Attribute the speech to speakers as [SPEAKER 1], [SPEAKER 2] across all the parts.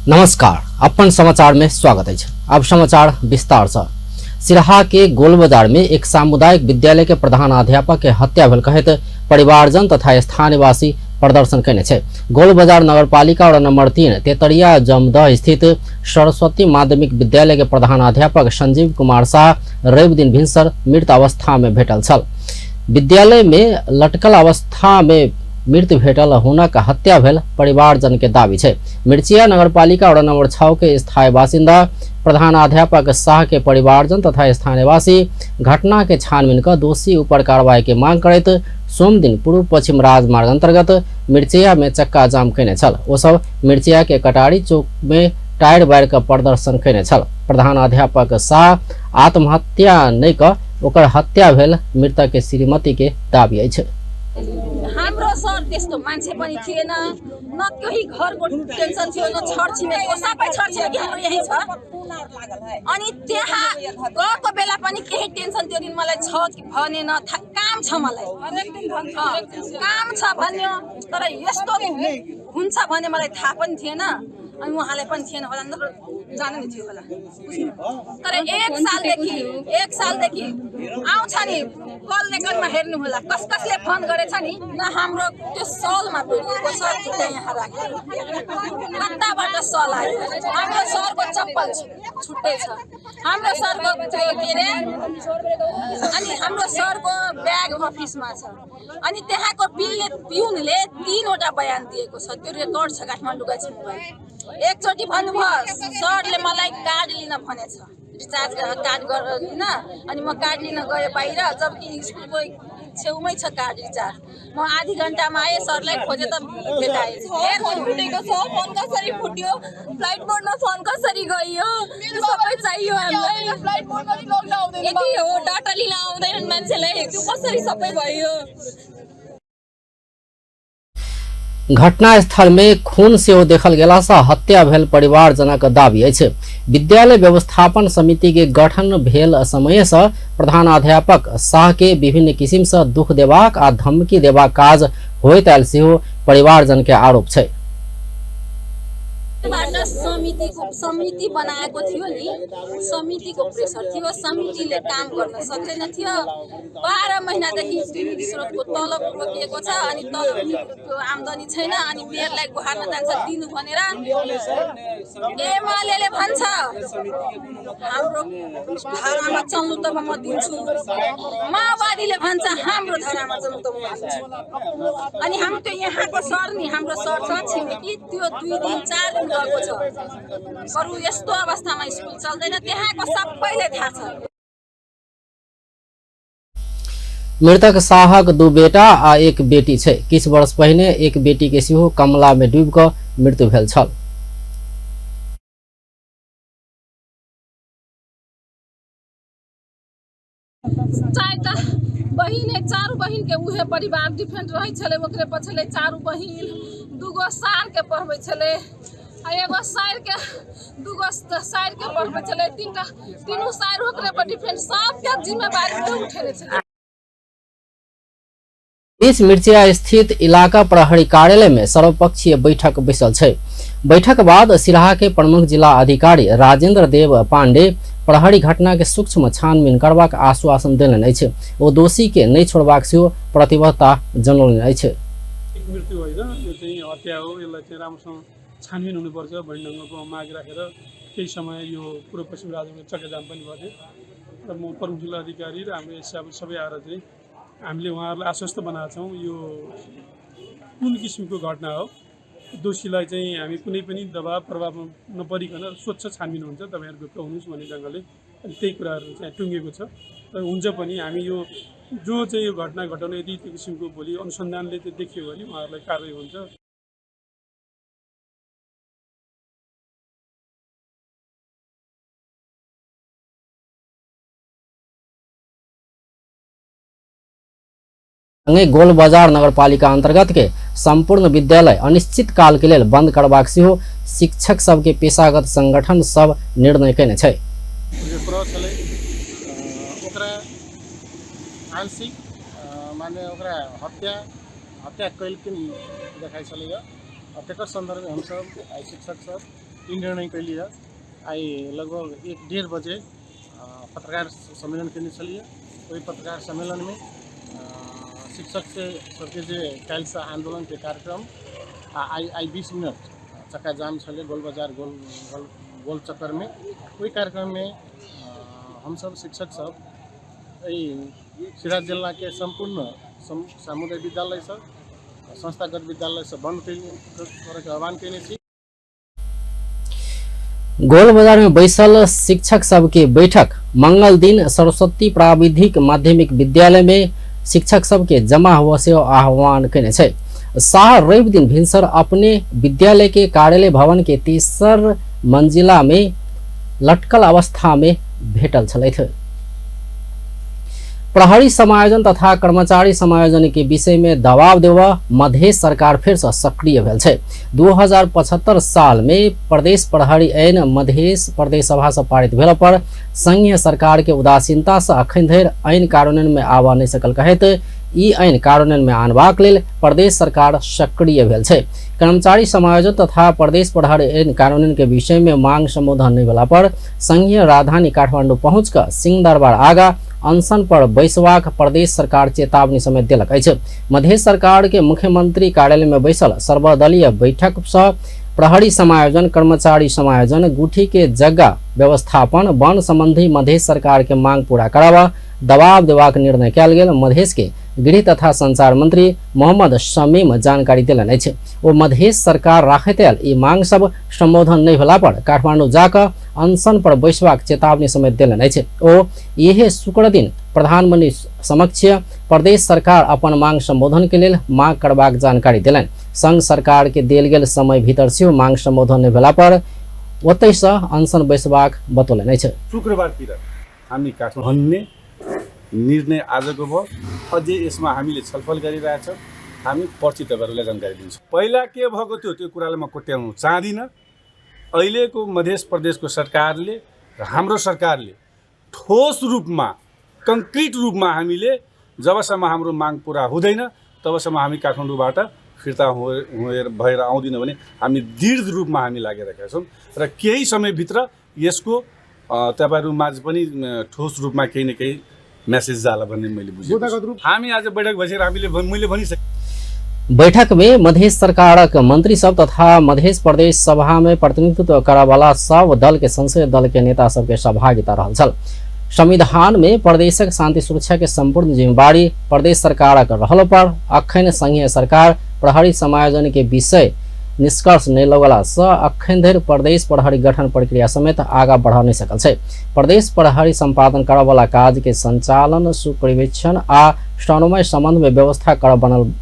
[SPEAKER 1] नमस्कार, अपन समाचार में स्वागत है। अब समाचार विस्तार से। सिरहा के गोलबाजार में एक सामुदायिक विद्यालय के प्रधानाध्यापक के हत्या भेल कहैत परिवारजन तथा स्थानीयवासी प्रदर्शन कयने छै। गोलबाजार नगरपालिका वार्ड नंबर 3 तेतरिया जमदह स्थित सरस्वती माध्यमिक विद्यालय के प्रधानाध्यापक संजीव कुमार शाह रवि दिन भिनसर मृत अवस्था में भेटल छल। विद्यालय में लटकल अवस्था में मृत भेटल हुनक हत्या भेल परिवारजन के दावी छै। मिर्चिया नगरपालिका वार्ड नंबर 6 के स्थायी बासिन्दा प्रधानाध्यापक शाह के परिवारजन तथा स्थानीयवासी घटना के छानबीन क दोषी ऊपर कार्रवाई के मांग करैत सोमदिन पूर्व पश्चिम राजमार्ग अंतर्गत मिर्चिया में चक्का जाम कयने छल। ओ सब मिर्चिया के कटारी चौक में टायर बारि क प्रदर्शन कयने छल। प्रधानाध्यापक शाह आत्महत्या नहि क ओकर हत्या भेल मृतक के श्रीमती के दावी अछि।
[SPEAKER 2] हाम्रो सर त्यस्तो मान्छे पनि थिएन, न केही घरको टेन्सन थियो, न छरछिमेकीको, सबै छरछिमेकी हाम्रो यहीँ छ। अनि त्यहाँ गएको बेला पनि केही टेन्सन त्यो दिन मलाई छ कि भनेन, काम छ मलाई, काम छ भन्यो, तर यस्तो हुन्छ भन्ने मलाई थाहा पनि थिएन अनि उहाँलाई पनि थिएन होला, नत्र जानु नि थियो होला। तर एक सालदेखि आउँछ नि, कल रेकर्डमा हेर्नु होला कस कसले फोन गरेछ नि, न हाम्रो त्यो सलमा भिडिएको छ, खुट्टा यहाँ राखेर कताबाट सल आयो। हाम्रो सरको चप्पल छुट्टै छ, हाम्रो सरको त्यो के अरे, अनि हाम्रो सरको ब्याग अफिसमा छ। अनि त्यहाँको पिउनले 3वटा बयान दिएको छ, त्यो रेकर्ड छ काठमाडौँका मोबाइल। एकचोटि भन्नुभयो सरले मलाई कार्ड लिन भनेछ, रिचार्ज कार्ड गरेर लिन, अनि म कार्ड लिन गएँ बाहिर, जबकि स्कुलको छेउमै छ कार्ड रिचार्ज। म आधी घन्टामा आएँ, सरलाई खोजेँ त भेटाएँ।
[SPEAKER 3] फोन फुटेको छ, फोन कसरी फुट्यो, फ्लाइट मोडमा फोन कसरी गयो, त्यो सबै चाहियो हामीलाई। यति हो, डाटा लिन आउँदैनन् मान्छेलाई, त्यो कसरी सबै भयो।
[SPEAKER 1] घटनास्थल में खून सेहो देखल गेला से हत्या भेल परिवारजनक दावी अछि। विद्यालय व्यवस्थापन समिति के गठन भेल समय से प्रधानाध्यापक शाह के विभिन्न किसिम से दुख देबाक आ धमकी देबाक काज होइत आयल सेहो परिवारजन के आरोप छै।
[SPEAKER 2] समिति बनाएको थियो नि, समितिको प्रेसर थियो, समितिले काम गर्न सक्दैन थियो। 12 महिनादेखि स्रोतको तलब रोकिएको छ, अनि तलब आम्दानी छैन, अनि मेयरलाई गुहार्न जान्छ दिनु भनेर एमाले भन्छ हाम्रो धारामा चल्नु तब म दिन्छु, माओवादीले भन्छ हाम्रो धारामा चल्नु तब म दिन्छु। अनि हाम्रो त्यो यहाँको सर नि, हाम्रो सर छ छिमेकी, त्यो 2 दिन 4 दिन गएको छ। बरु यस्तो अवस्थामा स्कुल चल्दैन, त्यहाँको सबैलाई थाहा छ।
[SPEAKER 1] मृतक शाहक 2 बेटा आ 1 बेटी छै। किछु वर्ष पहिने एक बेटी के सेहो कमला में डूबि क मृत्यु भेल छल।
[SPEAKER 4] चारिटा बहिन है, चारू बहिन के उहे परिवार डिफेंड रहै छलै, ओकरे पर छलै चारू बहिन। 2 गो सार के पढ़बै छलै, आ एगो सार के 2 गो सार के पढ़बै छलै, तीनू सार ओकरे पर डिफेंड, सबके जिम्मेवारी उहे उठेने छलै।
[SPEAKER 1] बीच मिर्चिया स्थित इलाका प्रहरी कार्यालय में सर्वपक्षीय बैठक बैसल छै। बैठक बाद सिरहा के प्रमुख जिला अधिकारी राजेंद्र देव पांडे प्रहरी घटना के सूक्ष्म छानबीन करबाक आश्वासन देलनि अछि। ओ दोषी के नहि छोड़बाक सेहो प्रतिबद्धता जनौलनि अछि।
[SPEAKER 5] मृत्यु होइन, यो चाहिँ हत्या हो, यसलाई चाहिँ राम्रोसँग छानबिन हुनुपर्छ भन्ने ढङ्गको माग राखेर केही समय यो पूर्व पश्चिम राजमार्ग चक्काजाम पनि भएको थियो। र म प्रमुख जिल्ला अधिकारी र हाम्रो एसआई सबै आएर चाहिँ हामीले उहाँहरूलाई आश्वस्त बनाएको छौँ, यो कुन किसिमको घटना हो, दोषीलाई चाहिँ हामी कुनै पनि दबाब प्रभावमा नपरिकन स्वच्छ छानबिन हुन्छ, तपाईँहरू ढुक्क हुनुहोस् भन्ने ढङ्गले अनि त्यही कुराहरू चाहिँ टुङ्गेको छ। र हुन्छ पनि, हामी यो जो चाहिँ यो घटना घटाउने यदि त्यो किसिमको भोलि अनुसन्धानले त्यो देखियो भने उहाँहरूलाई कारवाही हुन्छ।
[SPEAKER 1] गोल बाजार नगरपालिका अंतर्गत के संपूर्ण विद्यालय अनिश्चित काल के लेल बंद करबाक सेहो शिक्षक सबके पेशागत संगठन सब निर्णय कयने छै।
[SPEAKER 6] ओकरा आंशिक माने ओकरा हत्या हत्या कयलखिन देखाइ छलैया। तकर सन्दर्भमे हमसब आइ शिक्षक सब ई निर्णय कैलियै। आइ लगभग 1-1:30 बजे पत्रकार सम्मेलन केने छलियै। ओहि पत्रकार सम्मेलनमे शिक्षक से सबके जे काल्हिसँ आंदोलनके कार्यक्रम आ आइ 20 मिनट चक्का जाम छलै गोल बाजार गोल गोल गोल चक्करमे, ओहि कार्यक्रममे हमसब शिक्षक सब एहि सिराहा जिलाके सम्पूर्ण सामुदायिक विद्यालय सब संस्थागत विद्यालय सब बंद करैके आह्वान केने छी।
[SPEAKER 1] गोल बाजार में बैसल शिक्षक सबके बैठक मंगल दिन सरस्वती प्राविधिक माध्यमिक विद्यालय में शिक्षक सबके जमा हुआ से आह्वान केने छै। शाह रवि दिन भिनसर अपने विद्यालय के कार्यालय भवन के तेसर मंजिला में लटकल अवस्था में भेटल छलथि। प्रहरी समायोजन तथा कर्मचारी समायोजन के विषय में दबाव देवा मधेश सरकार फिर से सक्रिय भेल छै। 2075 साल में प्रदेश प्रहरी ऐन मधेश प्रदेश सभा से पारित भेला पर संघीय सरकार के उदासीनता से अखन धरि ऐन कार्यान्वयन में आबऽ नहि सकल कहैत ई ऐन कार्यान्वयन में आनबाक लेल प्रदेश सरकार सक्रिय भेल छै। कर्मचारी समायोजन तथा प्रदेश प्रहरी ऐन कार्यान्वयन के विषय में मांग संबोधन नहि भेला पर संघीय राजधानी काठमांडू पहुँच कऽ सिंहदरबार आगा अनशन पर बैसबाक प्रदेश सरकार चेतावनी समेत देलक अछि। मधेश सरकार के मुख्यमंत्री कार्यालय में बैसल सर्वदलीय बैठक से प्रहरी समायोजन, कर्मचारी समायोजन, गुठी के जगह व्यवस्थापन, वन संबंधी मधेश सरकार के मांग पूरा करावा दबाव देबाक निर्णय कयल गेल मधेश के गृह तथा संचार मंत्री मोहम्मद शमीम जानकारी देलनि अछि। ओ मधेश सरकार राखैत आयल ई मांग सब संबोधन नहि भेला पर काठमांडू जाकऽ अनशन पर बैसबाक चेतावनी समेत देलनि अछि। ओ इहे शुक्र दिन प्रधानमंत्री समक्ष प्रदेश सरकार अपन मांग संबोधन के लेल मांग करबाक जानकारी देलनि। संघ सरकार के देल गेल समय भीतर सेहो मांग संबोधन नहि भेला पर ओतहिसँ अनशन बैसबाक बतौलनि अछि।
[SPEAKER 7] शुक्रबारतिर हामी काठमाडौँ भन्ने निर्णय आजको भयो। अझै यसमा हामीले छलफल गरिरहेछौँ। हामी पर्सि तपाईँहरूलाई जानकारी दिन्छौँ। पहिला के भएको थियो त्यो कुरालाई म कोट्याउनु चाहदिनँ। अहिलेको मध्य प्रदेशको सरकारले र हाम्रो सरकारले ठोस रूपमा कङ्क्रिट रूपमा हामीले जबसम्म हाम्रो माग पुरा हुँदैन तबसम्म हामी काठमाडौँबाट फिर्ता भएर आउँदिनँ भने हामी दृढ रूपमा हामी लागिरहेका छौँ र केही समयभित्र यसको तपाईँहरूमाझ पनि ठोस रूपमा केही न केही मेसेज जाला भन्ने मैले बुझेको। हामी आज बैठक बसेर हामीले मैले भनिसकेँ।
[SPEAKER 1] बैठक में मधेश सरकारक मंत्री सब तथा मधेश प्रदेश सभा में प्रतिनिधित्व करवाला सब दल के संसदीय दल के नेता सबके सहभागिता रहल छल। संविधान में प्रदेशक शांति सुरक्षा के संपूर्ण जिम्मेवारी प्रदेश सरकारक रहल पर अखन संघीय सरकार प्रहरी समायोजन के विषय निष्कर्ष नहि लगला सँ अखन धरि प्रदेश प्रहरी गठन प्रक्रिया समेत आगा बढ़ा नहि सकल छै। प्रदेश प्रहरी सम्पादन करऽवला काज के संचालन, सुपर्यवेक्षण आ समन्वय संबंध में व्यवस्था कर बनल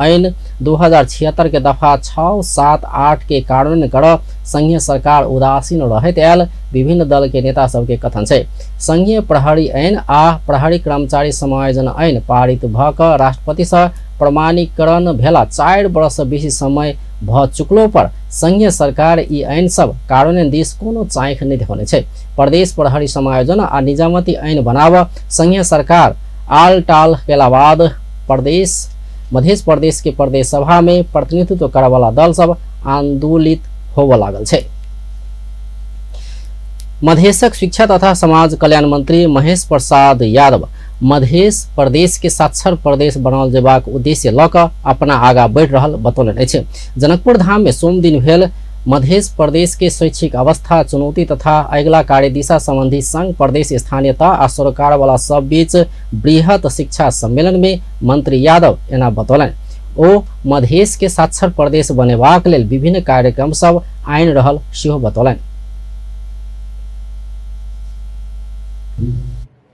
[SPEAKER 1] ऐन 2076 के दफा 6, 7, 8 के कार्यान्वयन कर संघीय सरकार उदासीन रहैत आयल विभिन्न दल के नेता सबके कथन छै। संघीय प्रहरी ऐन आ प्रहरी कर्मचारी समायोजन ऐन पारित भ क राष्ट्रपति सँ प्रमाणीकरण भेला 4 वर्ष बेसी समय भ चुकलो पर संघीय सरकार ई ऐन सब कार्यान्वयन दिस कोनो चाँख नहि देखौने छै। प्रदेश प्रहरी समायोजन आ निजामती ऐन बनाव संघीय सरकार आल टाल केला बाद प्रदेश मध्य प्रदेश के प्रदेश सभा में प्रतिनिधित्व करवाला दल सब आंदोलित होबऽ लागल छै। मधेशक शिक्षा तथा समाज कल्याण मंत्री महेश प्रसाद यादव मधेश प्रदेश के साक्षर प्रदेश बनाओल जेबाक उद्देश्य लऽ कऽ अपना आगा बढ़ि रहल बतौलनि अछि। जनकपुर धाम में सोमदिन भेल मधेश प्रदेश के शैक्षिक अवस्था, चुनौती तथा अगिला कार्यदिशा संबंधी संघ प्रदेश स्थानीयता आ सरोकारवाला सब बीच बृहत शिक्षा सम्मेलन में मंत्री यादव एना बतौलनि। ओ मधेश के साक्षर प्रदेश बनेबाक लेल विभिन्न कार्यक्रम सब आनि रहल सेहो बतौलनि।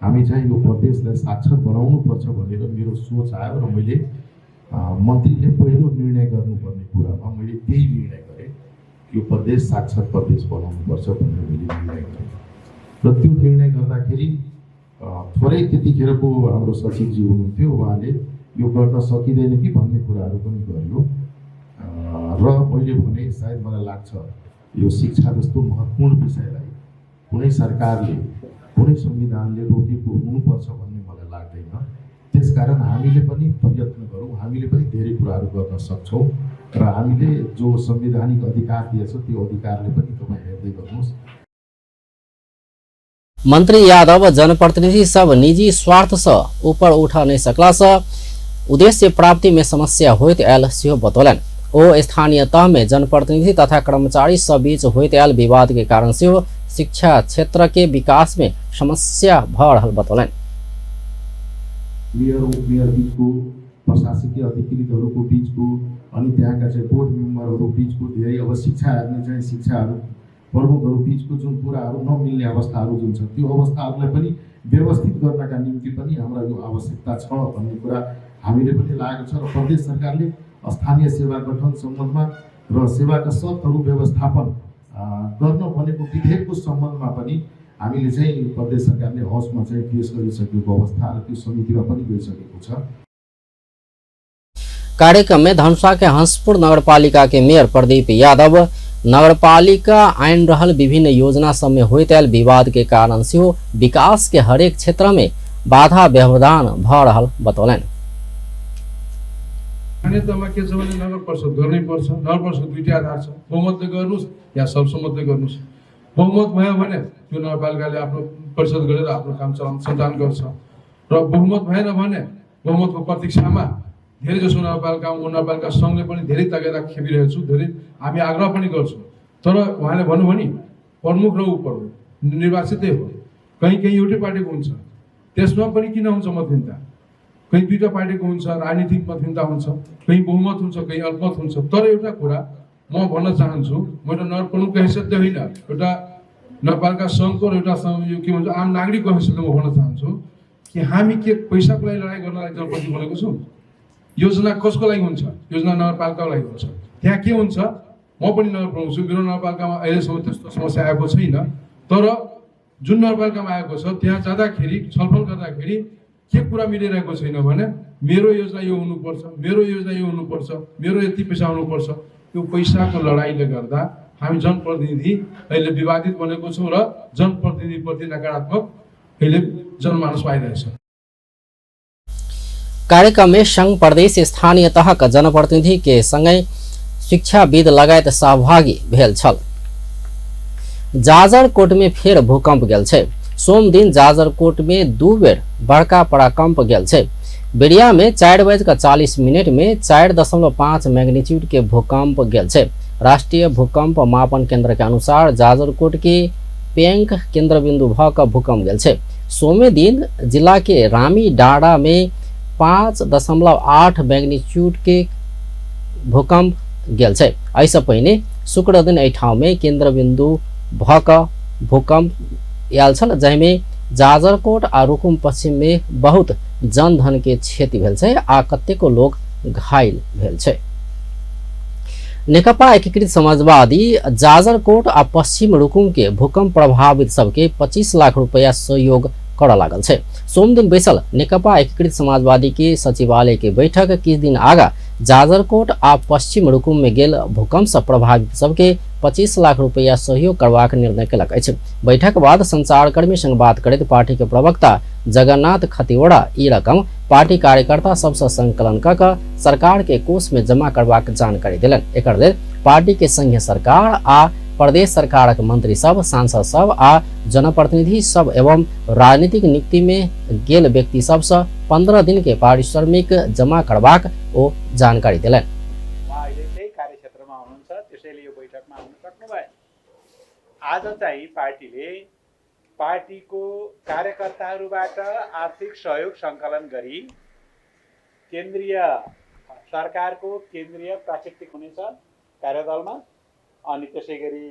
[SPEAKER 8] हामी चाहिँ यो प्रदेशलाई साक्षर बनाउनुपर्छ भनेर मेरो सोच आयो र मैले मन्त्रीले पहिलो निर्णय गर्नुपर्ने कुरामा मैले त्यही निर्णय गरेँ। यो प्रदेश साक्षर प्रदेश बनाउनुपर्छ भनेर मैले निर्णय गरेँ र त्यो निर्णय गर्दाखेरि थोरै त्यतिखेरको हाम्रो सचिवजी हुनुहुन्थ्यो, उहाँले यो गर्न सकिँदैन कि भन्ने कुराहरू पनि गरियो र मैले भने सायद मलाई लाग्छ यो शिक्षा जस्तो महत्त्वपूर्ण विषयलाई कुनै सरकारले कुनै संविधानले रोकेको हुनुपर्छ भन्ने मलाई लाग्दैन। त्यसकारण हामीले पनि प्रयत्न गरौँ, हामीले पनि धेरै कुराहरू गर्न सक्छौँ र हामीले जो संवैधानिक अधिकार दिएछ त्यो अधिकारले पनि तपाईँ
[SPEAKER 1] मंत्री यादव जनप्रतिनिधि सब निजी स्वार्थ से ऊपर उठा नहीं सकला से उद्देश्य प्राप्ति में समस्या होइत आयल सेहो बतौलनि। ओ स्थानीय तह में जनप्रतिनिधि तथा कर्मचारी सब बीच होइत आयल विवाद के कारण सेहो शिक्षा क्षेत्र के विकास में समस्या भ रहल बतौलनि।
[SPEAKER 8] मेयर उपमेयर बीचको, प्रशासकीय अधिकृतहरूको बीचको अनि त्यहाँका चाहिँ बोर्ड मेम्बरहरू बीचको धेरै अब शिक्षा हेर्ने चाहिँ शिक्षाहरू प्रमुखहरू बीचको जुन कुराहरू नमिल्ने अवस्थाहरू जुन छ त्यो अवस्थाहरूलाई पनि व्यवस्थित गर्नका निम्ति पनि हामीलाई यो आवश्यकता छ भन्ने कुरा हामीले पनि लागेको छ र प्रदेश सरकारले स्थानीय सेवा गठन सम्बन्धमा र सेवाका शर्तहरू व्यवस्थापन गर्न भनेको विधेयकको सम्बन्धमा पनि हामीले चाहिँ प्रदेश सरकारले हाउसमा चाहिँ पेश गरिसकेको अवस्था र त्यो समितिमा पनि गइसकेको छ।
[SPEAKER 1] कार्यक्रम में धनुषा के हंसपुर नगरपालिका के मेयर प्रदीप यादव नगरपालिका आइन रहल विभिन्न योजना सब में होइत आयल विवाद के कारण सेहो विकास के हरेक क्षेत्र में बाधा व्यवधान भ रहल बतौलनि।
[SPEAKER 9] मान्यतामा के छ भने नगर परिषद गर्नै पर्छ। नगर परिषद दुईटै आधार छ, बहुमतले गर्नुहोस् या सर्वसम्मतले गर्नुहोस्। बहुमत भयो भने त्यो नगरपालिकाले आफ्नो परिषद गरेर आफ्नो काम सञ्चालन गर्छ र बहुमत भएन भने बहुमतको प्रतीक्षामा धेरै जसो नगरपालिका नगरपालिका सङ्घले पनि धेरै तगेदा खेपिरहेको छु, धेरै हामी आग्रह पनि गर्छौँ। तर उहाँले भन्नुभयो नि प्रमुख र उपप्रमुख निर्वाचितै हो, कहीँ कहीँ एउटै पार्टीको हुन्छ, त्यसमा पनि किन हुन्छ मतभिन्नता? कहीँ दुईवटा पार्टीको हुन्छ, राजनीतिक मतभिन्नता हुन्छ, कहीँ बहुमत हुन्छ, कहीँ अल्पमत हुन्छ। तर एउटा कुरा म भन्न चाहन्छु, म एउटा नगर प्रमुखको हैसियतले होइन, एउटा नगरपालिका सङ्घको र एउटा यो के भन्छ आम नागरिकको हैसियतले म भन्न चाहन्छु कि हामी के पैसाको लागि लडाइँ गर्नलाई जनप्रतिनिधि बनेको छौँ? योजना कसको लागि हुन्छ? योजना नगरपालिकाको लागि हुन्छ। त्यहाँ के हुन्छ, म पनि नगर प्रमुख छु, मेरो नगरपालिकामा अहिलेसम्म त्यस्तो समस्या आएको छैन। तर जुन नगरपालिकामा आएको छ त्यहाँ जाँदाखेरि छलफल गर्दाखेरि के कुरा मिलिरहेको छैन भने मेरो योजना यो हुनुपर्छ, मेरो योजना यो हुनुपर्छ, मेरो यति पैसा हुनुपर्छ। त्यो पैसाको लडाइँले गर्दा हामी जनप्रतिनिधि अहिले विवादित बनेको छौँ र जनप्रतिनिधिप्रति नकारात्मक अहिले जनमानसमा आइरहेछ।
[SPEAKER 1] कार्यक्रम में संघ प्रदेश स्थानीय तहक जनप्रतिनिधि के संगै शिक्षाविद लगायत सहभागी भेल छल। जाजरकोट में फेर भूकंप गेल छै। सोम दिन जाजरकोट में 2 बेर बड़का पराकंप गेल छै। बेरिया में 4:40 में 4.5 मैग्नीट्यूड के भूकंप गेल छै। राष्ट्रीय भूकंप मापन केंद्र के अनुसार जाजरकोट के पेंक केंद्र बिंदु भ क भूकंप गेल छै। सोमे दिन जिला के रामी डाँडा में 5.8 मैग्नीट्यूड के भूकंप गेल छै। एहिसँ पहिने शुक्र दिन एहि ठाउँ में केंद्र बिंदु भ क भूकंप आयल छल, जाहिमे जाजरकोट आ रुकुम पश्चिम में बहुत जनधन के क्षति भेल छै आ कतेको लोग घायल भेल छै। नेकपा एकीकृत समाजवादी जाजरकोट आ पश्चिम रुकुम के भूकंप प्रभावित सबके 25 लाख रुपया सहयोग करऽ लागल छै। सोमदिन बैसल नेकपा एकीकृत समाजवादी के सचिवालय के बैठक किछु दिन आगा जाजरकोट आ पश्चिम रुकुम में गेल भूकंप से प्रभावित सबके 25 लाख रुपया सहयोग करबाक निर्णय केलक अछि। बैठक बाद संचारकर्मी संग बात करैत पार्टी के प्रवक्ता जगन्नाथ खतिवड़ा ई रकम पार्टी कार्यकर्ता सबसँ संकलन क क सरकार के कोष में जमा करबाक जानकारी देलनि। एकर लेल पार्टी के संघीय सरकार आ प्रदेश सरकारक मंत्री सब, सांसद सब आ जनप्रतिनिधि सब एवं राजनीतिक नियुक्ति में गेल व्यक्ति सबसँ 15 दिन के पारिश्रमिक जमा करबाक ओ जानकारी देलनि।
[SPEAKER 10] अहिले त्यही कार्यक्षेत्रमा हुनुहुन्छ, त्यसैले यो बैठकमा आउन सक्नु भएन। आज चाहिँ पार्टीले पार्टीको कार्यकर्ताहरूबाट आर्थिक सहयोग सङ्कलन गरी केन्द्रीय सरकारको केन्द्रीय प्राकृतिक हुनेछ कार्यदलमा, अनि त्यसै गरी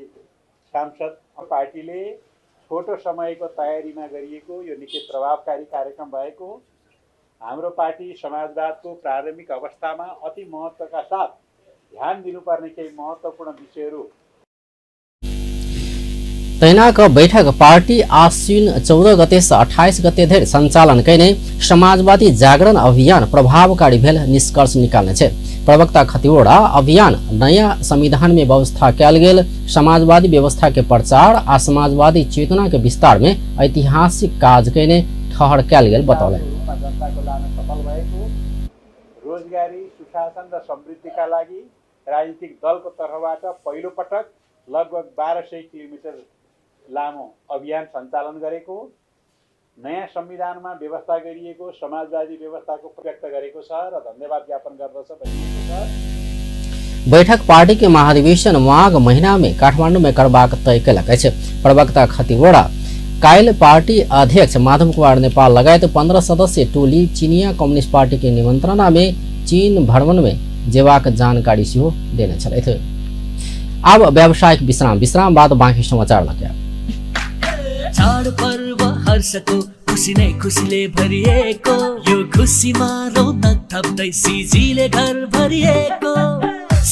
[SPEAKER 10] सांसद पार्टीले छोटो समयको तयारीमा गरिएको यो निकै प्रभावकारी कार्यक्रम भएको हो। हाम्रो पार्टी समाजवादको प्रारम्भिक अवस्थामा अति महत्त्वका साथ ध्यान दिनुपर्ने केही महत्त्वपूर्ण विषयहरू
[SPEAKER 1] तहिना क बैठक पार्टी आश्विन 14 गते से 28 गते धरि संचालन कयने समाजवादी जागरण अभियान प्रभावकारी भेल निष्कर्ष निकालने छै। प्रवक्ता खतिवड़ा अभियान नया संविधान में व्यवस्था कयल गेल समाजवादी व्यवस्था के प्रचार आ समाजवादी चेतना के विस्तार में ऐतिहासिक काज कयने ठहर कयल गेल बतौलनि।
[SPEAKER 10] जनताको लान सफल भएको रोजगारी, सुशासन र समृद्धिका लागि राजनीतिक दलको तर्फबाट पहिलो पटक लगभग 1200 किलोमिटर लामो अभियान सञ्चालन गरेको, नयाँ संविधानमा व्यवस्था गरिएको समाजवादी व्यवस्थाको व्यक्त गरेको छ र धन्यवाद ज्ञापन गर्दछ भनिएको छ।
[SPEAKER 1] बैठक पार्टी के महाधिवेशन माघ महीना में काठमांडू में करबाक तय केलक अछि। प्रवक्ता खतिवड़ा काल्हि पार्टी अध्यक्ष माधव कुमार नेपाल लगायत 15 सदस्यीय टोली चीनिया कम्युनिस्ट पार्टी के निमंत्रणा में चीन भ्रमण में जेबाक जानकारी सेहो देने छलथि। अब व्यावसायिक विश्राम, विश्राम बाद बाँकी समाचार लगे।
[SPEAKER 11] चाडपर्व हर्षको खुसी नै खुसीले भरिएको, यो खुसीमा रौनक थप्दै सिजीले घर भरिएको।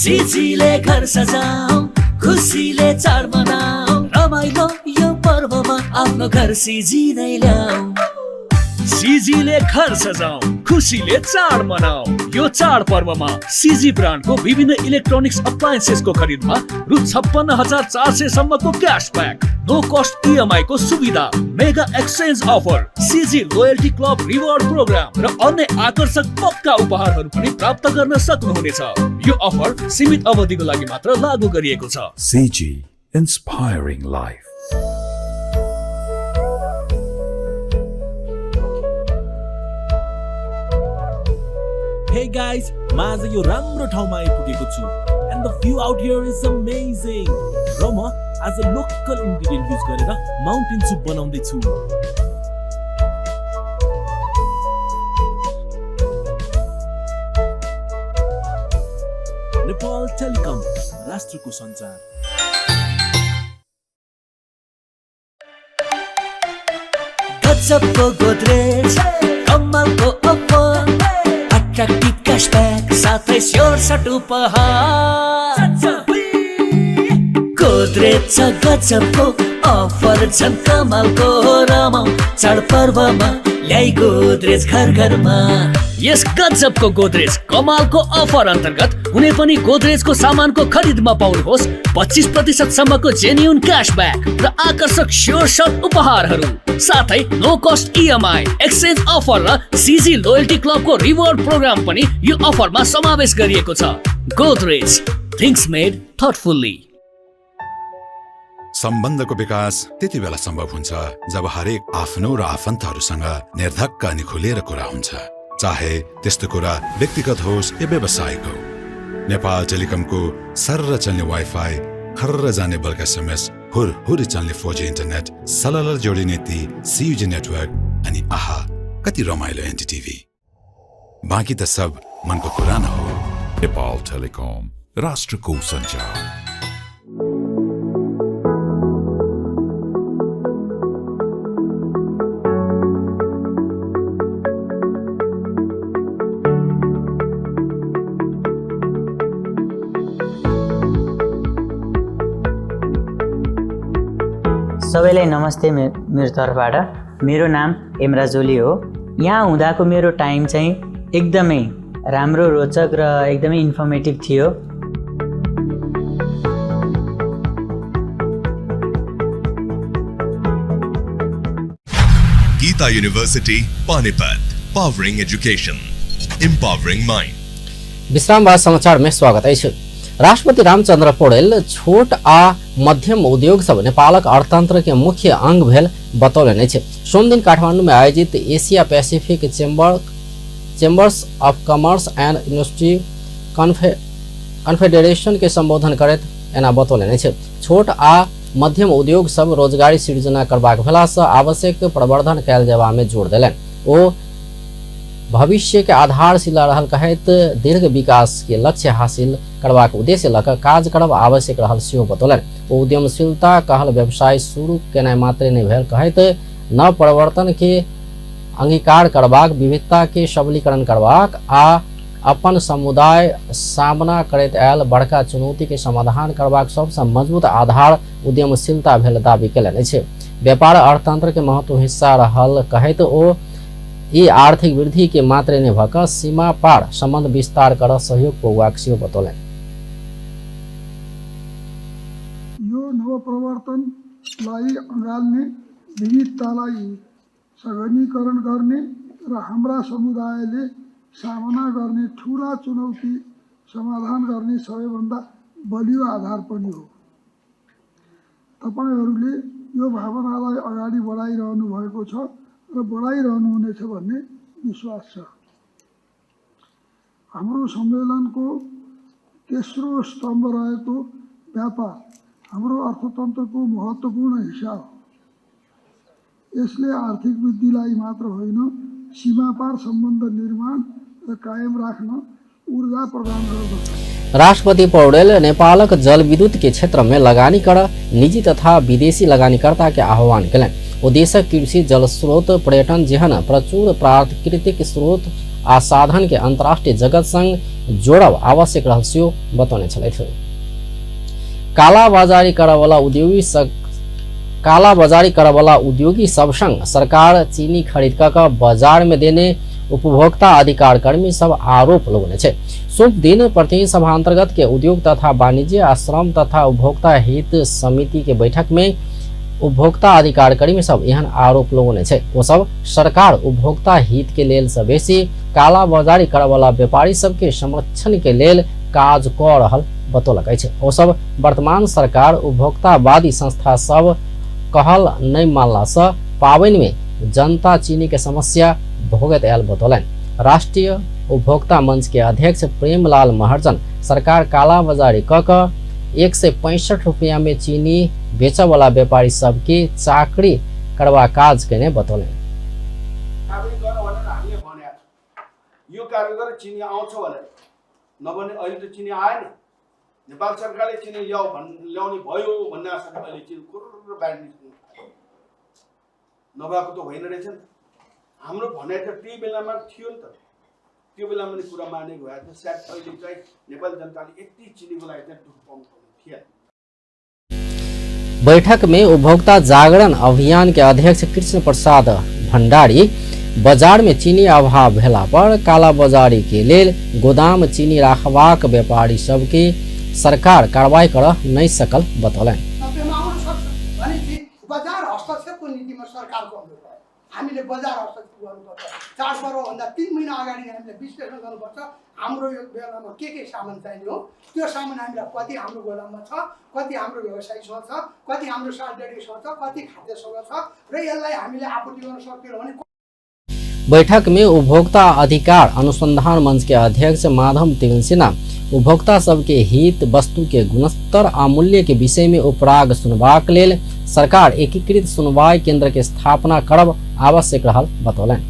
[SPEAKER 11] सिजीले घर सजाऊ, खुसीले चाड मनाऊ, रमाइलो यो पर्वमा आफ्नो घर सिजी नै ल्याऊ।
[SPEAKER 12] सिजीले घर सजाऊ, खुसीले चाड मनाऊ। यो चाड पर्वमा सिजी ब्रान्डको विभिन्न इलेक्ट्रोनिक्स अप्लायन्सेसको खरिदमा रु 56,400 सम्मको क्यासब्याक, नो कस्ट EMI को सुविधा, mega exchange offer, CG loyalty club reward program र अन्य आकर्षक पक्का उपहारहरू पनि प्राप्त गर्न सक्नुहुनेछ। यो अफर सीमित अवधिको लागि मात्र लागू गरिएको छ।
[SPEAKER 13] CG, inspiring life.
[SPEAKER 14] Hey guys, म आज यो राम्रो ठाउँमा आइपुगेको छु and the view out here is amazing. र म आज लोकल इन्ग्रिडियन्ट युज गरेर माउन्टेन सुप बनाउँदै छु। नेपाल टेलिकम, राष्ट्रको सञ्चार।
[SPEAKER 11] गजबको गोदरेज, कमालको अफर, अट्र्याक्टिभ क्यासब्याक, साथै स्योर सट उपहार। गोदरेज छ गजबको अफर छन् कमालको, रमाउ चाडपर्वमा ल्याइ गोदरेज घर घरमा।
[SPEAKER 12] यस गजबको गोदरेज कमालको अफर अन्तर्गत कुनै पनि गोदरेजको सामानको खरिदमा पाउनुहोस् 25% सम्मको जेन्युन क्यासब्याक र आकर्षक स्योर सट उपहारहरू, साथै नो कस्ट EMI, exchange offer र सिजी लोयल्टी क्लबको रिवार्ड प्रोग्राम पनि यो अफरमा समावेश गरिएको छ। Godrej, things made thoughtfully.
[SPEAKER 13] सम्बन्धको विकास त्यति बेला सम्भव हुन्छ जब हरेक आफ्नो र आफन्तहरूसँग निर्धक्क अनि खुलेर कुरा हुन्छ, चाहे त्यस्तो कुरा व्यक्तिगत होस् या व्यावसायिक हो। नेपाल टेलिकमको सर्र चल्ने वाइफाई, खर्र जाने बल्क एसएमएस, हुर हुरी चल्ने 4G internet, सलल जोडिने ती सियुजी नेटवर्क अनि आहा कति रमाइलो एनटिटिभी। बाँकी त सब मनको कुरा न हो।
[SPEAKER 15] नेपाल टेलिकम, राष्ट्रको सञ्चार।
[SPEAKER 16] सबैलाई नमस्ते मेरो तर्फबाट। मेरो नाम हेमराज ओली हो। यहाँ हुँदाको मेरो टाइम चाहिँ एकदमै राम्रो, रोचक र एकदमै इन्फर्मेटिभ थियो।
[SPEAKER 17] Gita University, Panipat, powering education, empowering mind.
[SPEAKER 1] विश्राम बाद समाचार में स्वागत अछि। राष्ट्रपति रामचंद्र पौडेल छोट आ मध्यम उद्योग सब नेपालक अर्थतंत्र के मुख्य अंग भेल बतौलनि अछि। सोमदिन काठमांडू में आयोजित Asia Pacific chambers of commerce and industry confederation के संबोधन करैत एना बतौलनि अछि। छोट आ मध्यम उद्योग सब रोजगारी सृजना करबाक भेला सँ आवश्यक प्रवर्धन कयल जेबा में जोर देलनि। ओ भविष्य के आधारशिला रहल कहैत दीर्घ विकास के लक्ष्य हासिल करबाक उद्देश्य लऽ कऽ काज करब आवश्यक रहल सेहो बतौलनि। ओ उद्यमशीलता कहल व्यवसाय शुरू केनाइ मात्रे नहि भेल कहैत नव परिवर्तन के अंगीकार करबाक, विविधता के सबलीकरण करबाक आ अपन समुदाय सामना करैत आयल बड़का चुनौती के समाधान करबाक सबसँ मजबूत आधार उद्यमशीलता भेल दावी केलनि अछि। व्यापार अर्थतंत्र के महत्वपूर्ण हिस्सा रहल कहैत ओ ई आर्थिक वृद्धि के मात्रे नहि भऽ कऽ सीमा पार संबंध विस्तार कर सहयोग पुगबाक सेहो बतौलनि।
[SPEAKER 18] यो नवप्रवर्तनलाई अँगाल्ने, विविधतालाई सघनीकरण गर्ने र हाम्रा समुदायले सामना गर्ने ठुला चुनौती समाधान गर्ने सबैभन्दा बलियो आधार पनि हो। तपाईहरूले यो भावनालाई अगाडि बढाइरहनु भएको छ र बढाइरहनुहुनेछ भन्ने विश्वास छ। हाम्रो सम्मेलनको तेस्रो स्तम्भ रहेको व्यापार हाम्रो अर्थतन्त्रको महत्त्वपूर्ण हिस्सा हो। यसले आर्थिक वृद्धिलाई मात्र होइन, सीमापार सम्बन्ध निर्माण र कायम राख्न ऊर्जा प्रदान गर्दछ।
[SPEAKER 1] राष्ट्रपति पौडेल नेपालक जलविद्युत के क्षेत्र में लगानी कर निजी तथा विदेशी लगानीकर्ता के आह्वान कयलनि। ओ देशक कृषि, जल स्रोत, पर्यटन जेहन प्रचुर प्राकृतिक स्रोत आ साधन के अंतर्राष्ट्रीय जगत संग जोड़ब आवश्यक रहल सेहो बतौने छलथि। कालाबाजारी करवला उद्योगी सब संग सरकार चीनी खरीद क बाजार में देने उपभोक्ता अधिकार कर्मी सब आरोप लगौने छै। सोम दिन प्रतिनिधि सभा अंतर्गत के उद्योग तथा वाणिज्य आ श्रम तथा उपभोक्ता हित समिति के बैठक में उपभोक्ता अधिकार कर्मी सब एहन आरोप लगौने छै। ओ सब सरकार उपभोक्ता हित के लेल से बेसी कालाबाजारी करवला व्यापारी सबके संरक्षण के लेल काज क रहल बतौलक अछि। ओ सब वर्तमान सरकार उपभोक्तावादी संस्था सब कहल नहीं मानला से पाबनि में जनता चीनी के समस्या भोगत आयल बतौलनि। राष्ट्रीय उपभोक्ता मंच के अध्यक्ष प्रेमलाल महर्जन सरकार कालाबाजारी क 165 रुपया में चीनी बेचय वाला व्यापारी सबके चाकरी करवा काज केने बतौलनि।
[SPEAKER 19] यो कार्य गरेर चिनी आउँछ भनेर नभने अहिले त चिनी आएन। नेपाल सरकारले चिनी ल्याऊ ल्याउने भयो भन्ने आशाले अहिले चिनी कुर्र बाहिर निस्किनु नभएको त होइन रहेछ नि त। हाम्रो भनाइ त त्यही बेलामा थियो नि त, त्यो बेलामा नि कुरा मानेको भए त सायद अहिले चाहिँ नेपाली जनताले यति चिनीको लागि चाहिँ दुःख पाउनु पर्ने थिएन।
[SPEAKER 1] बैठक में उपभोक्ता जागरण अभियान के अध्यक्ष कृष्ण प्रसाद भंडारी बाजार में चीनी अभाव भेला पर कालाबाजारी के लेल गोदाम चीनी राखबाक व्यापारी सबके सरकार कार्रवाई कर नहीं सकल बतौलनि।
[SPEAKER 20] बजार हस्तक्षेपको नीतिमा सरकारको अनुरोध भयो, हामीले बजार हस्तक्षेप गर्नुपर्छ। चाडपर्वभन्दा 3 महिना अगाडि हामीले विश्लेषण गर्नुपर्छ, हाम्रो यो बेलामा के सामान चाहिने हो, त्यो सामान हामीलाई कति हाम्रो गोदाममा छ, कति हाम्रो व्यवसायीसँग छ, कति हाम्रो सार्वजनिकसँग छ, कति खाद्यसँग छ र यसलाई हामीले आपूर्ति गर्न सक्दैनौँ भने।
[SPEAKER 1] बैठक में उपभोक्ता अधिकार अनुसंधान मंच के अध्यक्ष माधव तिमल्सिना उपभोक्ता सबके हित, वस्तु के गुणस्तर आ मूल्य के विषय में उपराग सुनबाक लेल सरकार एकीकृत सुनवाई केंद्र के स्थापना करब आवश्यक रहल बतौलनि।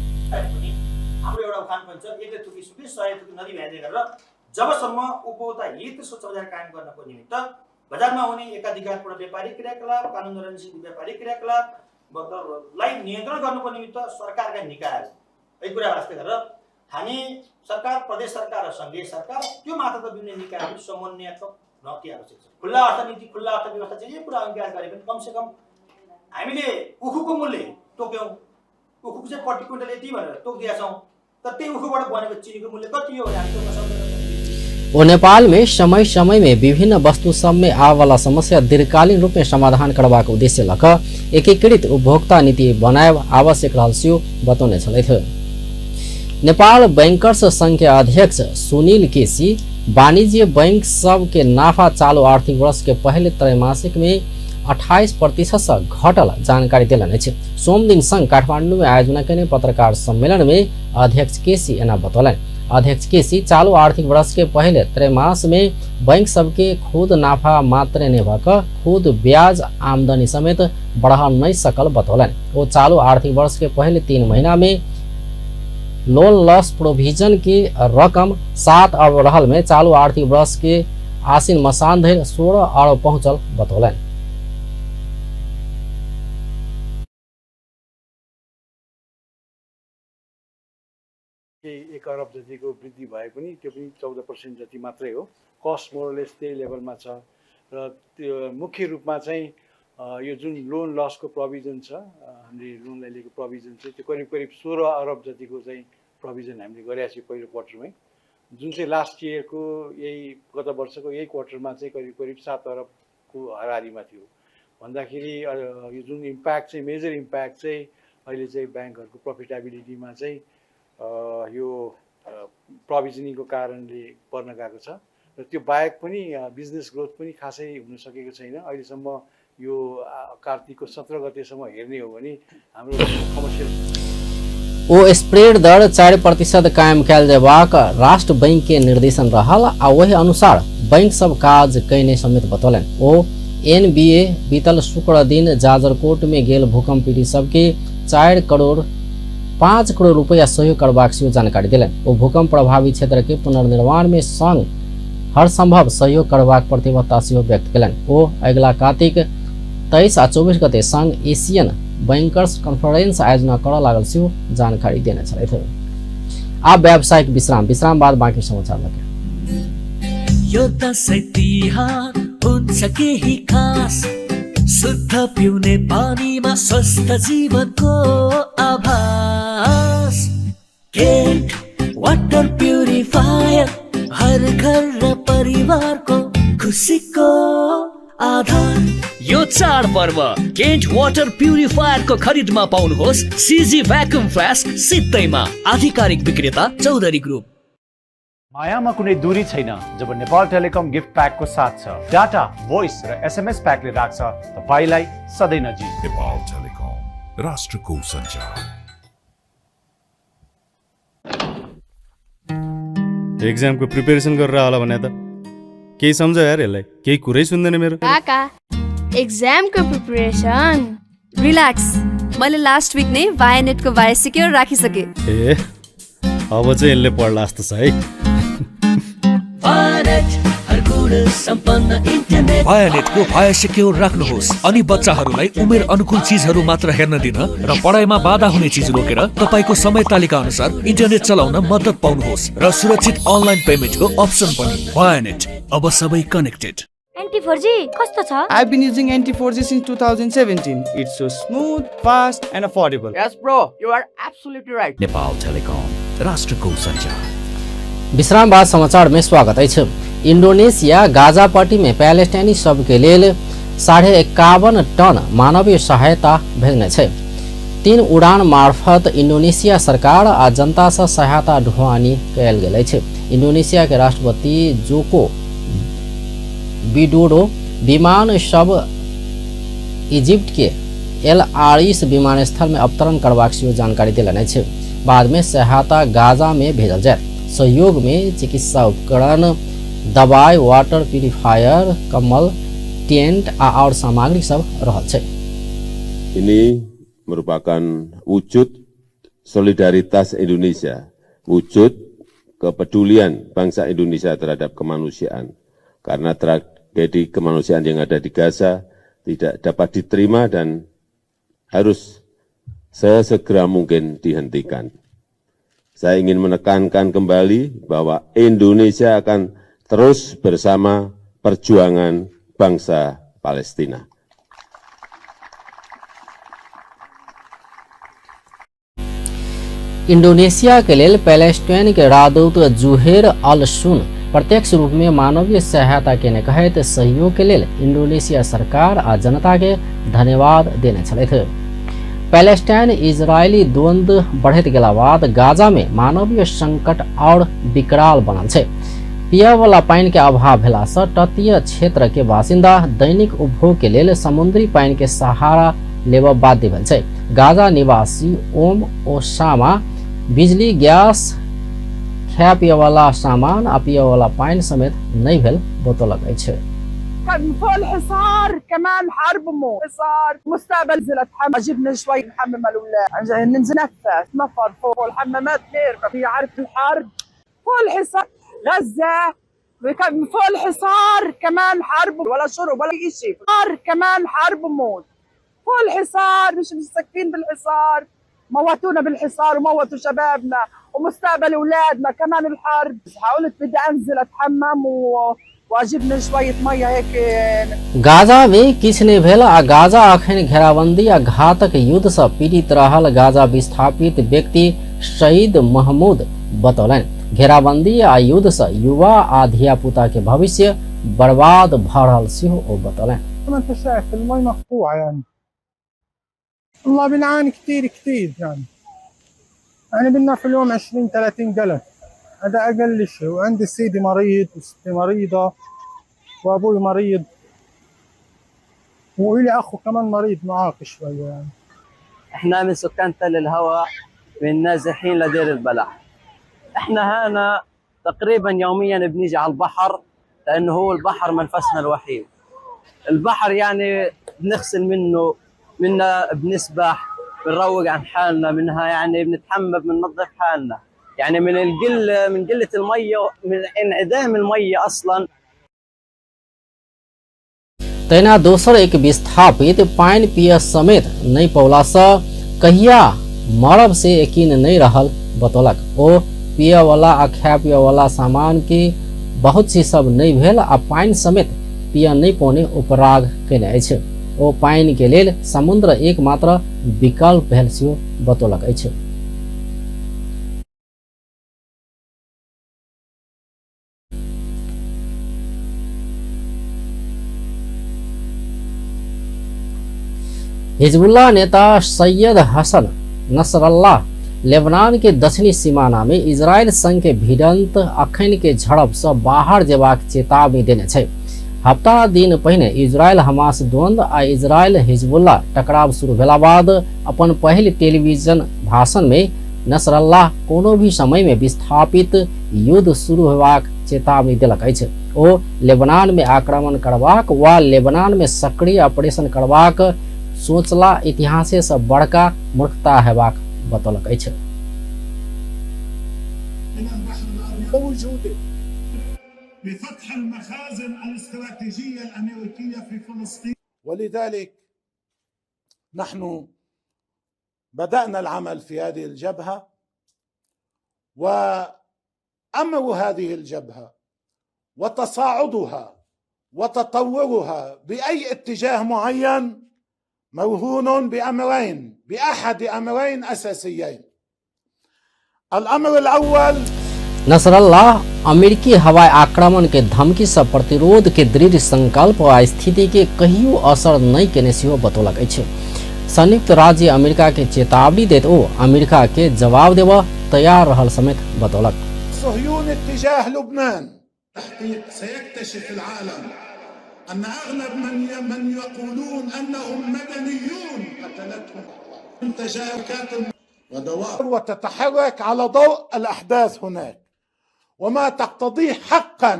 [SPEAKER 21] हाम्रो एउटा उखान पनि छ, एकले थुकी सुकी सय थुकी नदी भ्याइदिए गरेर जबसम्म उपभोक्ता हित स्वच्छ बजार कायम गर्नको निमित्त बजारमा हुने एकाधिकारपूर्ण व्यापारिक क्रियाकलाप, कानुनद्वारा निषेधित व्यापारिक क्रियाकलापलाई नियन्त्रण गर्नको निमित्त सरकारका निकायहरू यही कुरा वास्ते गरेर हामी सरकार, प्रदेश सरकार र सङ्घीय सरकार त्यो मात्र विभिन्न निकायहरू समन्वयात्मक हुन अति आवश्यक छ। खुल्ला अर्थनीति, खुल्ला अर्थव्यवस्था चाहिँ यो कुरा अङ्गीकार गरे पनि कमसेकम हामीले उखुको मूल्य तोक्यौँ, उखुको चाहिँ प्रति क्विन्टल यति भनेर तोकिदिएका छौँ, तर त्यही उखुबाट बनेको चिनीको मूल्य कति हो भने हामी तोक्न सक्दैनौँ।
[SPEAKER 1] ओ नेपाल में समय समय में विभिन्न वस्तु सब में आवाला समस्या दीर्घकालीन रूप में समाधान करबाक उद्देश्य लक एकीकृत उपभोक्ता नीति बनायब आवश्यक रहल सेहो बतौने छलथि। नेपाल बैंकर्स संघ के अध्यक्ष सुनील केसी वाणिज्य बैंक सब के नाफा चालू आर्थिक वर्ष के पहले त्रैमासिक में 28% से घटल जानकारी देलनि अछि। सोमदिन संघ काठमांडू में आयोजना केने पत्रकार सम्मेलन में अध्यक्ष केसी एना बतौलनि। अध्यक्ष केसी चालू आर्थिक वर्ष के पहले त्रैमास में बैंक सबके खुद नाफा मात्र नहि भऽ कऽ खुद ब्याज आमदनी समेत बढ़ा नहीं सकल बतौलनि। ओ चालू आर्थिक वर्ष के पहले 3 महीना में लोन लॉस प्रोविजन के रकम 7 अरब रहल में चालू आर्थिक वर्ष के आसिन मसान धरि 16 अरब पहुंचल बतौलनि।
[SPEAKER 22] केही 1 अरब जतिको वृद्धि भए पनि त्यो पनि 14% जति मात्रै हो। कस्ट मोरलेस त्यही लेभलमा छ र त्यो मुख्य रूपमा चाहिँ यो जुन लोन लसको प्रोभिजन छ, हामीले लोनलाई लिएको प्रोभिजन चाहिँ त्यो करिब करिब 16 अरब जतिको चाहिँ प्रोभिजन हामीले गरेका छौँ पहिलो क्वार्टरमै, जुन चाहिँ लास्ट इयरको यही गत वर्षको यही क्वार्टरमा चाहिँ करिब करिब 7 अरबको हाराहारीमा थियो। भन्दाखेरि यो जुन इम्प्याक्ट चाहिँ मेजर इम्प्याक्ट चाहिँ अहिले चाहिँ ब्याङ्कहरूको प्रफिटेबिलिटीमा चाहिँ यो प्रोभिजनिङको कारणले पर्न गएको छ र त्यो बाहेक पनि बिजनेस ग्रोथ पनि खासै हुन सकेको छैन। अहिलेसम्म यो कार्तिकको 17 गतेसम्म हेर्ने हो भने हाम्रो कमर्सियल
[SPEAKER 1] ओ स्प्रेड दर 4% कायम कयल जेबाक राष्ट्र बैंक के निर्देशन रहल आ ओहि अनुसार बैंक सब काज कयने समेत बतौलनि। ओ एनबीए बीतल शुक्र दिन जाजरकोट में गेल भूकंप पीड़ित सबके 4 करोड़ 5 करोड़ रुपया सहयोग करबाक सेहो जानकारी देलनि। ओ भूकंप प्रभावित क्षेत्र के पुनर्निर्माण में संग हर संभव सहयोग करबाक प्रतिबद्धता सेहो व्यक्त कयलनि। ओ अगिला कार्तिक 23 आ 24 गते संग एशियन बैंकर्स कॉन्फ्रेंस आयोजना करऽ लागल सेहो जानकारी देने छलथि। आब व्यावसायिक विश्राम, विश्राम बाद बाँकी समाचार लगे।
[SPEAKER 11] यो दसैँ तिहार हुन्छ केही खास, शुद्ध पिउने पानीमा स्वस्थ जीवनको आभास। केन्ट वाटर प्युरिफायर हर घर र परिवारको खुसीको आधार।
[SPEAKER 12] यो चाडपर्व केन्ट वाटर प्युरिफायरको खरिदमा पाउनुहोस् सिजी भ्याक्युम फ्लास्क सित्तैमा। आधिकारिक विक्रेता चौधरी ग्रुप।
[SPEAKER 2] मायामा कुनै दूरी छैन जब नेपाल टेलिकम गिफ्ट प्याकको साथ छ। डाटा, भोइस र एसएमएस प्याकले राख्छ तपाईलाई सधैँ नजिक।
[SPEAKER 15] नेपाल टेलिकम, राष्ट्रको सञ्चार।
[SPEAKER 3] एक्जामको प्रिपेरेसन गरेर होला भने त केही सम्झ यार, यसलाई केही कुरै सुन्दैन मेरो।
[SPEAKER 23] काका एक्जामको प्रिपरेसन
[SPEAKER 24] रिल्याक्स, मैले लास्ट विक नै भायानेटको भाया सिक्योर राखिसके।
[SPEAKER 3] ए अब चाहिँ यसले पढ्ला जस्तो छ है।
[SPEAKER 12] भायानेटको भाया सिक्योर राख्नुहोस् अनि बच्चाहरूलाई उमेर अनुकूल चिजहरू मात्र हेर्न दिन र पढाइमा बाधा हुने चिज रोकेर तपाईँको समय तालिका अनुसार इन्टरनेट चलाउन मद्दत पाउनुहोस् र सुरक्षित अनलाइन पेमेन्टको अप्सन पनि। भायानेट, अब सबै कनेक्टेड।
[SPEAKER 23] एन्टी 4G कस्तो छ?
[SPEAKER 25] I've been using Anti 4G since 2017. It's so smooth, fast and affordable.
[SPEAKER 26] Yes bro, you are absolutely right.
[SPEAKER 12] Nepal Telecom, राष्ट्रको सञ्चार।
[SPEAKER 1] विश्राम बाद समाचार में स्वागत अछि। इंडोनेशिया गाजा पट्टी में पैलेस्टाइनी सबके लेल 51.5 टन मानवीय सहायता भेजने छै। 3 उड़ान मार्फत इंडोनेशिया सरकार आ जनता से सहायता ढुवानी कयल गेल अछि। इंडोनेशिया के राष्ट्रपति जोको विडोडो विमान सब इजिप्ट के एल आरिस विमानस्थल में अवतरण करबाक सेहो जानकारी देलनि अछि। बाद में सहायता गाजा में भेजल जायत। सहयोग में चिकित्सा उपकरण, दवाई, वाटर प्यूरिफायर, कम्बल, टेंट आ और सामग्री सब रहल छै।
[SPEAKER 27] Ini merupakan wujud solidaritas Indonesia, wujud kepedulian bangsa Indonesia terhadap kemanusiaan. Karena tragedi kemanusiaan yang ada di Gaza tidak dapat diterima dan harus sesegera mungkin dihentikan. Saya ingin menekankan kembali bahwa Indonesia akan terus bersama perjuangan bangsa Palestina.
[SPEAKER 1] Indonesia के लेल Palestine के राजदूत जुहेर अल सुन प्रत्यक्ष रूप में मानवीय सहायता केने कहैत सहयोग के लेल इंडोनेशिया सरकार आ जनता के धन्यवाद देने छलथि। पैलेस्टाइन इजरायली द्वंद्व बढ़ैत गेला बाद गाजा में मानवीय संकट और विकराल बनल छै। पियवला पानि के अभाव भेला से तटीय क्षेत्र के बासिन्दा दैनिक उपभोग के लेल समुद्री पानि के सहारा लेबऽ बाध्य भेल छै। गाजा निवासी ओम ओसामा बिजली, गैस, खाय पियवला सामान आ पियवला पानि समेत नहि भेल बतौलक अछि।
[SPEAKER 28] فوق الحصار كمان حرب وموت، حصار مستقبل نزلت حمام جبنا شوي نحمم الاولاد، ننزل نفس نفر فوق الحمامات غير في عارف الحرب فوق الحصار غزة فوق الحصار كمان حرب ولا شرب ولا شيء، حصار كمان حرب وموت فوق الحصار، مش مسكين بالحصار، موتونا بالحصار وموتوا شبابنا ومستقبل اولادنا كمان الحرب. حاولت بدي انزل اتحمم واجيب شوية مية هيك.
[SPEAKER 1] गाजा में किछु नहि भेल आ गाजा अखन घेराबंदी आ घातक युद्ध से पीड़ित रहल गाजा विस्थापित व्यक्ति शहीद महमूद बतौलनि। घेराबंदी आ युद्ध से युवा आ धियापुता के भविष्य बर्बाद भऽ रहल सेहो ओ बतौलनि।
[SPEAKER 29] ما انت شايف المي مقطوعة يعني والله بنعاني كثير كثير يعني بدنا في اليوم 20 30 قلم، هذا اقل شيء. وعندي سيدي مريض وستي مريضة وابوي مريض وإلي أخو كمان مريض معاق شوية يعني.
[SPEAKER 4] احنا من سكان تل الهوى، من نازحين لدير البلح. احنا هنا تقريبا يوميا بنيجي على البحر، لانه هو البحر منفسنا الوحيد. البحر يعني بنغسل منه، منا بنسبح، بنروق عن حالنا منها، يعني بنتحمم، بننظف حالنا، يعني من القله، من قله الميه، من انعدام الميه اصلا.
[SPEAKER 1] तहिना दोसर एक विस्थापित पानि पिय समेत नहि पौलासँ कहिया मरब से यकीन नहि रहल बतौलक। ओ पियवला आ खाय पियवला सामान के बहुत चीज सब नहि भेल आ पानि समेत पिय नहि पौने उपराग केने अछि। ओ पानि के लेल समुद्र एकमात्र विकल्प भेल सेहो बतौलक अछि। हिजबुल्लाह नेता सैयद हसन नसरल्लाह लेबनान के दक्षिणी सीमाना में इजरायल संग के भिड़ंत अखन के झड़प से बाहर जेबाक चेतावनी देने छै। हफ्ता दिन पहिने इजरायल हमास द्वंद्व आ इजरायल हिजबुल्लाह टकराव शुरू भेला बाद अपन पहिल टेलीविजन भाषण में नसरल्लाह कोनो भी समय में विस्थापित युद्ध शुरू होबाक चेतावनी देलक अछि। ओ लेबनान में आक्रमण करबाक वा लेबनान में सक्रिय ऑपरेशन करबाक सोचला इतिहासे से बड़का मूर्खता हेबाक बतौलक अछि।
[SPEAKER 5] بفتح المخازن الاستراتيجية الأمريكية في فلسطين، ولذلك نحن بدأنا العمل في هذه الجبهة، وأمر هذه الجبهة وتصاعدها وتطورها بأي اتجاه معين مرهون بأمرين، بأحد أمرين أساسيين. الأمر الأول،
[SPEAKER 1] नसरल्लाह अमेरिकी हवाई आक्रमण के धमकी से प्रतिरोध के दृढ़ संकल्प आ स्थिति के कहियो असर नहीं केने सेहो बतौलक अछि। संयुक्त राज्य अमेरिका के चेतावनी देत ओ अमेरिका के जवाब देबऽ तैयार रहल समेत बतौलक।
[SPEAKER 5] صهيوني اتجاه لبنان تحقيق سيكتشف العالم أن أغلب من يقولون أنهم مدنيون قتلتهم تجاركات ودوائر، وتتحرك على ضوء الأحداث هناك وما تقتضيه حقا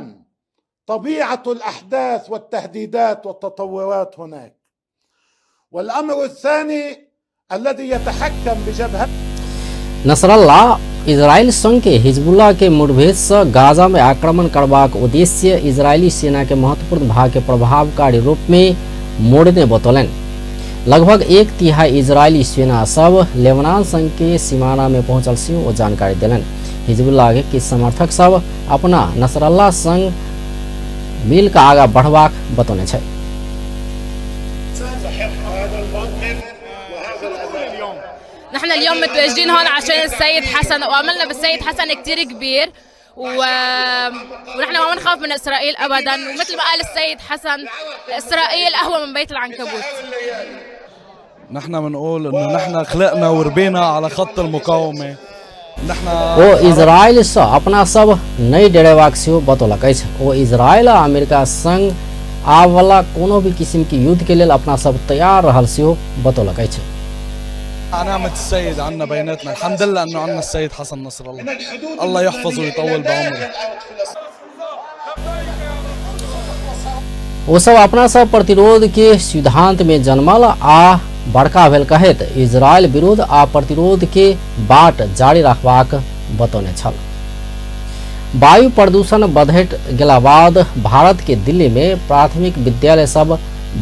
[SPEAKER 5] طبيعة الأحداث والتهديدات والتطورات هناك. والأمر الثاني الذي يتحكم بجبهة
[SPEAKER 1] नसरल्लाह इजरायल संग के हिजबुल्लाह के मुठभेड़ से गाजा में आक्रमण करबाक उद्देश्य इजरायली सेना के महत्वपूर्ण भाग के प्रभावकारी रूप में मोड़ने बतौलनि। लगभग 1/3 इजरायली सेना सब लेबनान संग के सीमाना में पहुंचल से ओ जानकारी देलनि। हिजबुल्लाह के किछु समर्थक सब अपना नसरल्लाह संग मिल के आगा बढ़बाक बतौने छै।
[SPEAKER 6] نحن اليوم متواجدين هون عشان السيد حسن، وعملنا بالسيد حسن كتير كبير، ونحن ما بنخاف من اسرائيل ابدا، ومثل ما قال السيد حسن اسرائيل اهون من بيت العنكبوت.
[SPEAKER 7] نحن بنقول انه نحن خلقنا وربينا على خط المقاومه. نحن
[SPEAKER 1] ओ इजरायल से अपना सब नहीं डरेबाक सेहो बतौलक अछि। ओ इजरायल आ अमेरिका संग आबवला कोनो भी किस्म के युद्ध के लेल अपना सब तैयार रहल सेहो बतौलक अछि।
[SPEAKER 7] نعمة السيد عنا بيناتنا، الحمد لله انه عنا السيد حسن نصر الله، الله يحفظه ويطول بعمره.
[SPEAKER 1] ओ सब अपना सब प्रतिरोध के सिद्धांत में जन्मल आ बड़का भेल कहैत इजरायल विरोध आ प्रतिरोध के बाट जारी रखबाक बतौने छल। वायु प्रदूषण बढ़ैत गेला बाद भारत के दिल्ली में प्राथमिक विद्यालय सब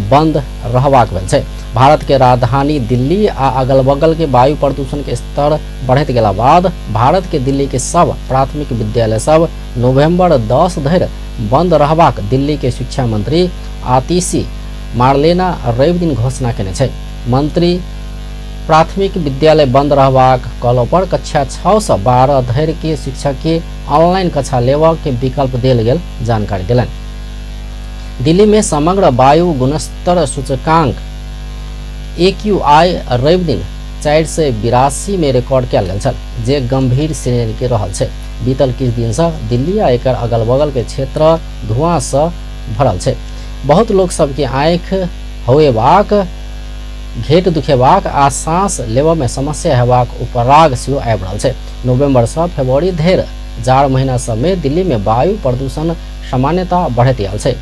[SPEAKER 1] बंद रहबाक भेल छै। भारत के राजधानी दिल्ली आ अगल बगल के वायु प्रदूषण के स्तर बढ़ैत गेला बाद भारत के दिल्ली के सब प्राथमिक विद्यालय सब नवंबर 10 धरि बंद रहबाक दिल्ली के शिक्षा मंत्री आतिशी मार्लेना रवि दिन घोषणा केने छै। मंत्री प्राथमिक विद्यालय बंद रहबाक कहलो पर कक्षा 6 से 12 धरि के शिक्षक के ऑनलाइन कक्षा लेबऽ के विकल्प देल गेल जानकारी देलनि। दिल्ली में समग्र वायु गुणस्तर सूचकांक AQI रवि दिन 482 में रिकॉर्ड कयल गेल छल, जे गंभीर श्रेणी के रहल छै। बीतल किछु दिन से दिल्ली आ एकर अगल बगल के क्षेत्र धुआं से भरल छै। बहुत लोक सबके आँखि होएबाक, घेट दुखेबाक आ सांस लेबऽ में समस्या हेबाक उपराग सेहो आबि रहल छै। नवंबर सँ फरवरी धरि जाड़ महीना सब में दिल्ली में वायु प्रदूषण सामान्यतः बढ़ैत आयल छै।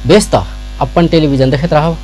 [SPEAKER 1] बेस त अपन टेलीविजन देखैत रहब।